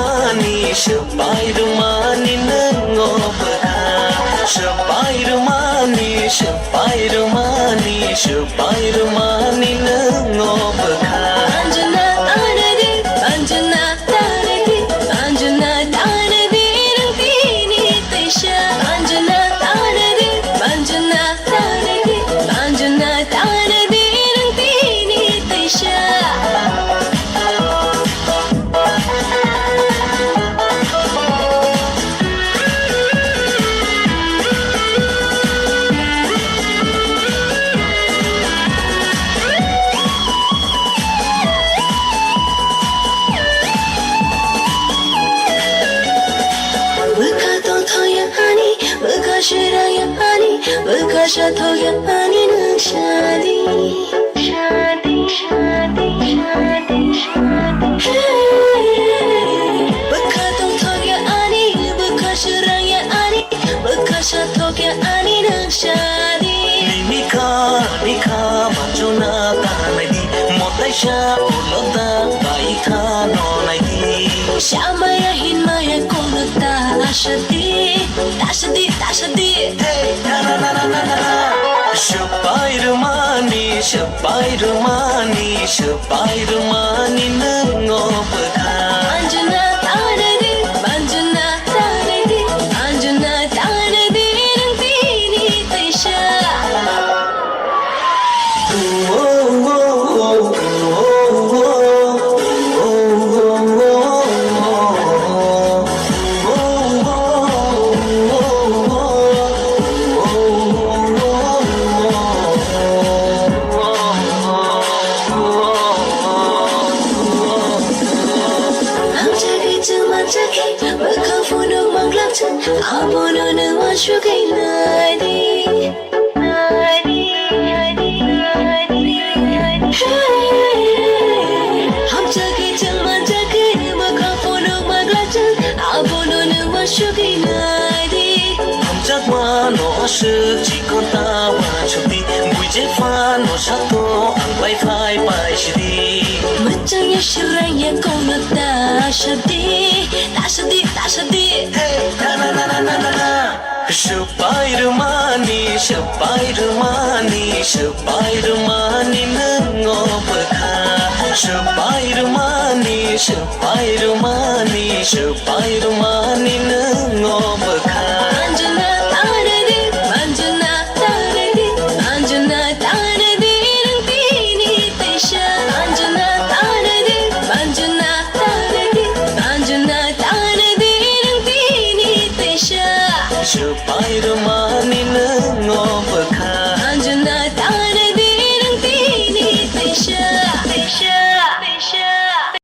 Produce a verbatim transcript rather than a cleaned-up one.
Ani swpai rwmani nwng o bwkha. Swpai rwmani, swpai rwmani, swpai rwmani nwng o bwkha. Anjuna tanadi, Anjuna tanadi, Anjuna tanadi nwng tini teisa. Anjuna tanadi, Anjuna tanadi, Anjuna tanadi nwng tini teisa. Bwkha tongthokya ani, bwkha swrangya ani, bwkha sathokya ani nwng sadi. Sadi, sadi, sadi, sadi. Hey. Bwkha tongthokya ani, bwkha swrangya ani, bwkha sathokya ani nwng sadi. Nini kha, ni kha, manjuna tanai di, motaisa ulo da bai kha no nai di. Samaya hinmaya kongno ta sadi, ta sadi, ta sadi. Hey, na, na, na. Swpai rwmani, swpai rwmani, swpai rwmani nwng o bwkha. Anjuna tanadi, Anjuna tanadi, Anjuna tanadi nwng tini teisa. Hamjagwi chwng manjagwi, bwkhak phunuk manglak chwng, abono nwng uansugwi nai di. Hamjagwi chwng manjagwi, bwkhak phunuk manglak chwng, abono nwng uansugwi nai di. Hamjakmano aswk chikon ta uansuk di, buijephano sato ang bai phai pai sidi. Mwchangya swrangya kongno ta sadi, ta sadi, ta sadi. Hey, na, na. Swpai rwmani, swpai rwmani, swpai rwmani nwng o bwkha. Swpai rwmani, swpai rwmani, swpai rwmani nwng o bwkha. Anjuna tanadi, Anjuna tanadi, Anjuna tanadi nwng tini teisa. Anjuna tanadi, Anjuna tanadi, Anjuna tanadi nwng tini teisa. Swpai rwma